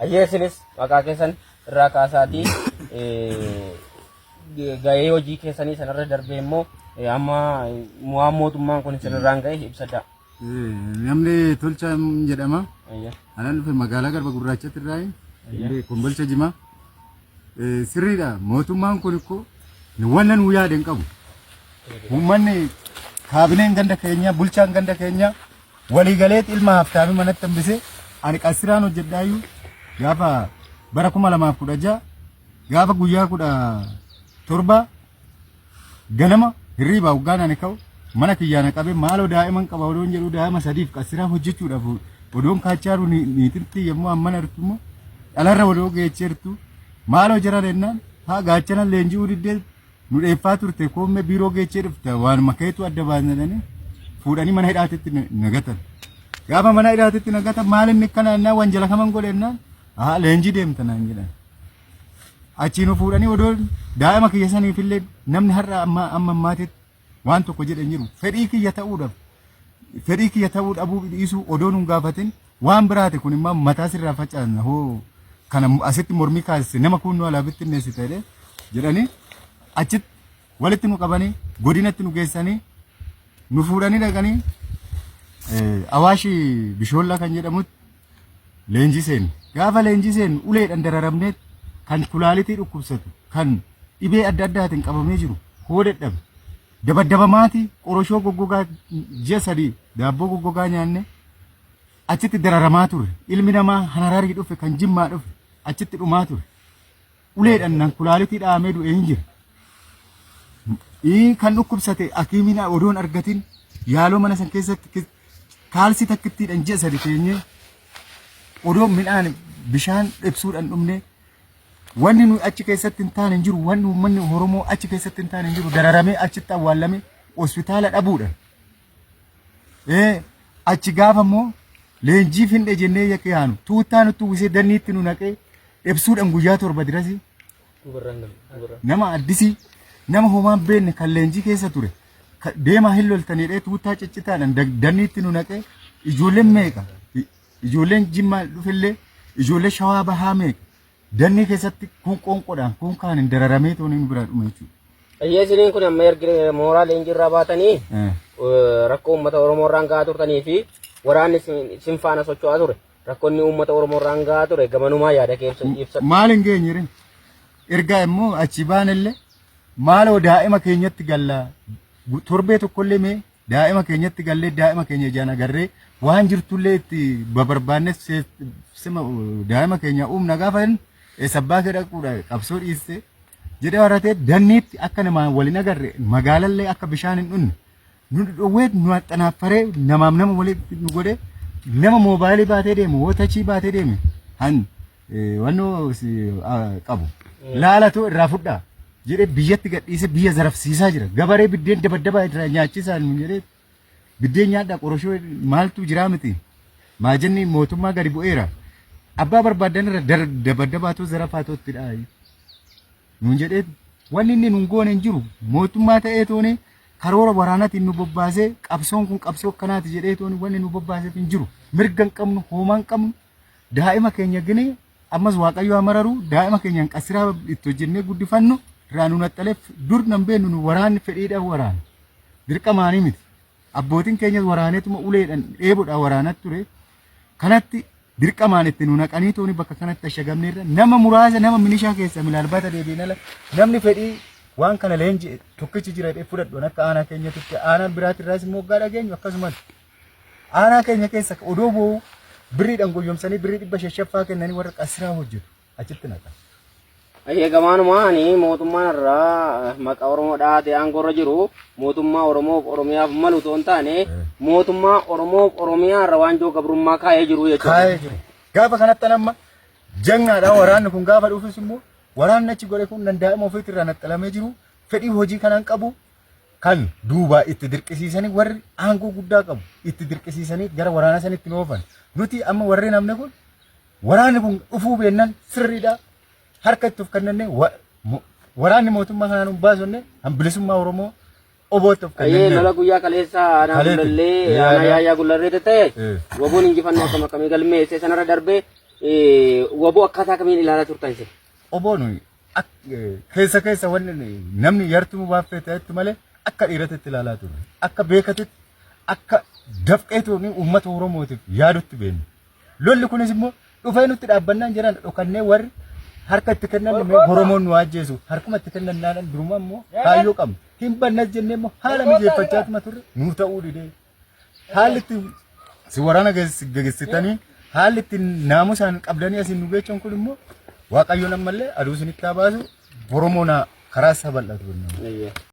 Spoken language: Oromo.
Ayyee isinis maqaa keessan irraa kaasaatii gahee hojii keessanii sanarra darbee immoo amma waan mootummaan kun isinirraan gahe ibsadhaa. Namni Tolchaa jedhama. Anan dhufe magaalaa Garba Gurraachatti irraa Kombolcha Jimaa. Sirriidha mootummaan kun ikkoo wanna nuu yaade hin qabu. Uummanni kaabineen ganda keenyaa bulchaan ganda keenyaa waliigaleet ilma haftaamii manatti hambisee ani qassiraan hojjedhaayyuu gaafa bara 2016 gaafa guyyaa 17 ganama hirriibaa hoggaan ani ka'u mana kiyyaa na qabee maaloo daa'iman qaba odoon jedhu daa'ima sadiif qassiraa hojjechuudhaaf odoon kaachaaru niitinti yommuu amman artu immoo dhalarra odoo geecheertu maaloo jara jennaan haa gaachana leenji'uu diddee nu dheeffaa turte koommee biiroo geechee dhufte waanuma keetu adda baasnanii fuudhanii mana hidhaatitti na gatan. Gaafa mana hidhaatitti na gatan maal inni akkana jennaan wanjala kaman godhe jennaan haa leenjii deemta naan jedhan. Achii nu fuudhanii odoo daa'ima kiyya saniifillee namni har'a amma amma ammaatitti waan tokko jedhe hin jiru. Fedhii kiyya ta'uudhaaf fedhii kiyya ta'uu dhabuu dhiisuu odoo nun gaafatin waan biraati kun immoo mataa sirraa facaasna hoo kana asitti mormii kaasise nama kun nu alaa bittinneessite jedhee jedhanii achitti walitti nu qabanii godinatti nu geessanii nu fuudhanii dhaqanii Awaashi Bishoollaa kan jedhamutti leenjii seennu. Gaafa leenjii seennu uleedhaan dararamnee kan kulaalitii dhukkubsatu kan dhibee adda addaatiin qabamee jiru hoo dadhabe dabaddabamaati qoroshoo goggogaa ji'a 3 daabboo goggogaa nyaanne achitti dararamaa ture. Ilmi namaa Hararii dhufe kan Jimmaa dhufe achitti dhumaa ture. Uleedhaan nan kulaalitii dhahamee du'e hin jira. Kan dhukkubsate akiimiin odoon argatin yaaloo mana san keessatti kaalsii takkittiidhaan ji'a 3 teenyee odoo midhaan bishaan ibsuudhaan dhumne wanni nuyi achi keessatti hin taane hin jiru wanni uummanni Oromoo achi keessatti hin taane hin jiru dararamee achitti awwaallamee hospitaala dhabuudhaan. Achi gaafa immoo leenjii finne jennee yakka yaanu tuuttaa nutti uwwisee danniitti nu naqee ibsuudhaan guyyaa 7 dirasii nama addisii nama homaan beekne kan leenjii keessa ture deemaa hin loltanii dhee tuuttaa ciccitaadhaan danniitti nu naqee ijoolleen meeqa ijoolleen jimmaa dhufellee ijoollee shawaa bahaa meeqa dannii keessatti kun qoonqoodhaan kun kaan hin dararamee toon hin biraa dhume jechuudha. Ayyee isiniin kun amma erga mooraa leenjii irraa baatanii rakkoo uummata Oromoo irraan gahaa turtanii fi waraanni isin faana socho'aa ture. Rakkoonni uummata Oromoo irraan gahaa ture gamanumaa yaada kee ibsadhu. Maal hin geenye ree? Ergaa immoo achi baanellee maaloo daa'ima keenyatti galla torbee tokkollee mee daa'ima keenyatti gallee daa'ima keenya ijaan agarree waan jirtullee itti babarbaanne sima daa'ima keenya uumna gaafa hin eessabbaa kee dhaquudha qabsoo dhiiste jedhee warra ta'e danniitti akka namaan waliin agarre magaalallee akka bishaan hin dhunne nu dhowwee nu axxanaaffaree namaaf nama walitti nu godhe nama moobaayilii baatee deemu hoo tachii baatee deeme han wannoo qabu laalatu irraa fudhaa jedhee biyyatti gadhiisee biyya zarafsiisaa jira. Gabaree biddeen dabaddabaa irraa nyaachisaa nu jedhee biddeen nyaadhaa qoroshoo maaltu jiraa miti. Maajanni mootummaa gadi bu'eera. Abbaa barbaadan irra dabaddabaatu zarafaatu itti dhaayi. Nuun jedhee wanni inni nun goone hin jiru. Mootummaa ta'ee tooni karoora waraanaatiin nu bobbaasee qabsoon kun qabsoo akkanaati jedhee tooni wanni nu bobbaaseef hin jiru. Mirga hin qabnu, hoomaa hin qabnu. Daa'ima keenya gini ammas Waaqayyo haa mararu daa'ima keenyaan qasiraa itti hojjennee guddifannu irraa nu naxxaleef dur nan beennu nu waraanni fedhiidhaan waraana. Dirqamaanii miti. Abbootiin keenyas waraaneetuma uleedhaan dheebodhaan waraanaa ture. Kanatti dirqamaan itti nu naqanii tooni bakka kanatti ashagamneerra nama muraasa nama milishaa keessa milaalbata deebiin ala namni fedhii waan kana leenji tokkichi jira jedhee fudhadhu akka aanaa keenyatti aanaan biraatirraas immoo waggaa dhageenyu akkasumas aanaa keenya keessa odoo boo'u birriidhaan goyyomsanii birrii dhibba shashaffaa kennanii warra qasiraa hojjetu achitti naqan. Ayyee gamaanumaa ani mootummaan irraa maqaa Oromoo dhahatee aangoo irra jiru mootummaa Oromoof Oromiyaaf malu otoo hin taane mootummaa Oromoof Oromiyaa irra waanjoo gabrummaa kaa'ee jiru jechuudha. Kaa'ee jiru. Gaafa kanatti amma jangaadha waraanni kun gaafa dhufus immoo waraanni achi godhe kun nan daa'ima ofiitti irraa naxxalamee jiru fedhii hojii kanaan qabu kan duubaa itti dirqisiisanii warri aangoo guddaa qabu itti dirqisiisanii gara waraana sanitti nu oofan. Nuti amma warri namni kun waraanni kun dhufuu beennan sirriidha. Harka itti of kennannee waraanni mootummaa kanaan hin baasonne han bilisummaa Oromoo obootti of Ayyee kennannee. lola guyyaa kaleessa aanaa Kaleetti. Gullallee Ee, aanaa aanaa. Yaayyaa Gullalleetti ta'e Ee. waboon injifannoo akkam akkamii galmeesse sanarra darbee Waboo akkaataa kamiin ilaalaa turtan isin? Oboo nuyi keessa keessa wanni namni yartuu baaffee ta'etti malee akka dhiiratitti ilaalaa turre. Akka beekatitti akka dafqeetu uummata Oromootiif yaadutti beekna. Lolli kunis immoo dhufee nutti dhaabbannaan jiran dhokannee warri harka itti kennan mee Oromoon nu ajjeesu harkuma itti kennannaan duruma immoo kaayyoo qabna. Hin bannas jennee immoo haala mijeeffachaatuma turre nuu ta'uu didee. Haalli itti si waraana geggeessitanii haalli itti naamusaan qabdanii asiin nu geechan kun immoo Waaqayyoon ammallee aduu isinitti haa baasu Oromoon karaa isaa bal'atu.